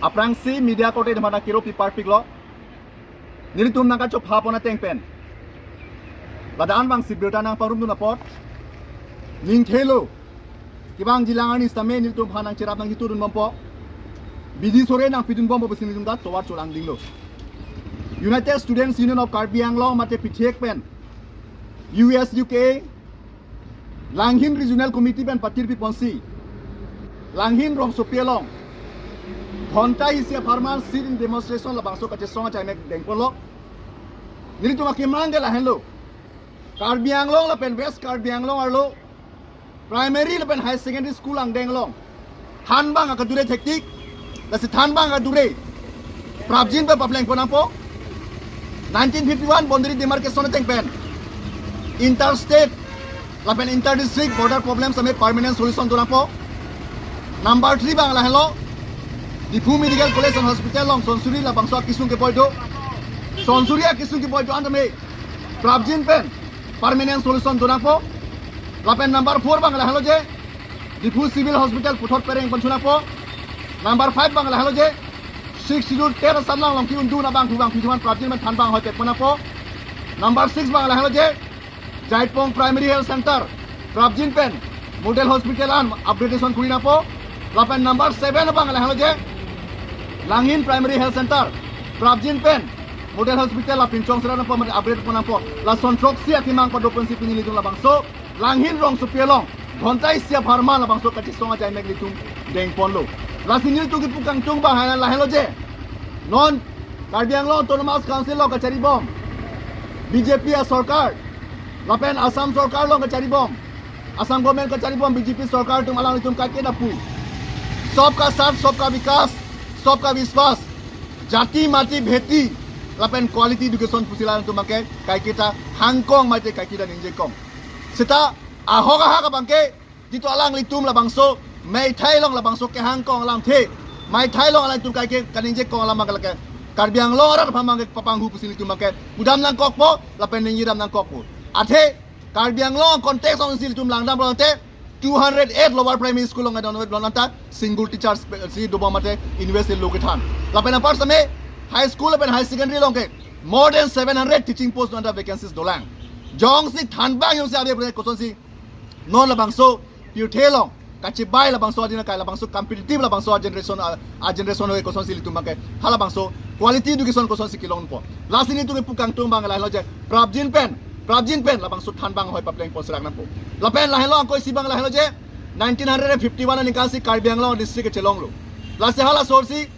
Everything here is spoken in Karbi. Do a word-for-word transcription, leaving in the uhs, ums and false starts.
Aphrangsi media korte atum aphan akiro piparpiklo. Nelitum nangkachopha pon ateng pen, ladak an vangsi birta nangparumdun apot, ningthelo kevangjilang arni sitame nelitum aphan nangcherap nangchitudunbompo, bidi sore nangpidunbompo pusi nelitum ta tovar cholangdinglo. United Students Union of Karbi Anglong mate pithek pen U S U K Langhin Regional Committee pen patirpi ponsi, Langhin rongsopi along ghonta isi apharman sit-in demonstration labangso kachesong achaimek dengponlo. Nelitum akemang ke lahenlo. Karbi Anglong lapen West Karbi Anglong arlo primary lapen higher secondary school angdeng along thanbang akadure thektik, lasi thanbang akadure prapjin pen paplengpon nangpo. Nineteen fifty-one boundary demarcation ateng pen interstate lapen inter-district border problem sitame permanent solution do nangpo. Number three abang lahenlo, Diphu Medical College and Hospital along sonsuri labangso akesung keboi do. Sonsuri akesung keboi do-an tame prapjin pen permanent solution do nangpo. Lapen number four abang lahenlo je, Diphu Civil Hospital puthot pereng pon thu nangpo. Number five abang lahenlo je, Sixth Schedule ter asatlang along ke-undun abangphu bangphi atum aphan prapjin pen thanbang ahoi pekpon nangpo. Number six abang lahenlo je, Jaipong Primary Health Center prapjin pen model hospital an upgradation kuri nangpo. Lapen number seven abang lahenlo je, Langhin Primary Health Center prapjin pen model hospital la pinchong sera nangpo mate upgrade pon nangpo. Lason throksi akemang pado pensi pini nelitum labangso Langhin rongsopi along ghonta isi apharman labangso kachesong achaimek nelitum dengponlo. Lasi nelitum kepu kangtung abang lahenlo je, non Karbi Anglong Autonomous Council along kacharibom B J P asorkar lapen Assam sorkar along kacharibom, Assam government kacharibom B J P sorkar atum alanglitum kaiketa pu, सबका साथ, सबका विकास, सबका विश्वास, jati mati bheti lapen quality education pusi alanglitum abangke kaiketa hangkong mate kaiketa ningjekong. Seta ahok ahak abangke, jitu alanglitum labangso meithai along labangso kehangkong alamthe, meithai along alanglitum kaike kaningjekong alam abangke lake Karbi Anglong arat aphan abangke papanghu pusi nelitum abangke pudam nangkokpo lapen ningjedam nangkokpo. Athe Karbi Anglong context alongsi nelitum langdamlo tangte, two hundred eight lower primary school along adon wet lon anta single teacher spe-, si dobom mate invest lo kethan. Lapen apar sitame high school lapen higher secondary along ke more than seven hundred teaching post anta vacancies dolang. Jongsi thanbang jongsi ave pre kosonsi non labangso pirthe along kachibai labangso adin akai labangso competitive labangso a generation a, a generation ahoi kosonsi nelitum abangke halabangso quality education kosonsi kelongpo. Lasi nelitum kepu kangtung abang lahenlo je prapjin pen, prapjin pen labangso thanbang ahoi paplengpon serak nangpo. Lapen lahenlo angkoi isi abang lahenlo je nineteen hundred and fifty-one aningkan si Karbi Anglong district kechelonglo. Lasi halaso si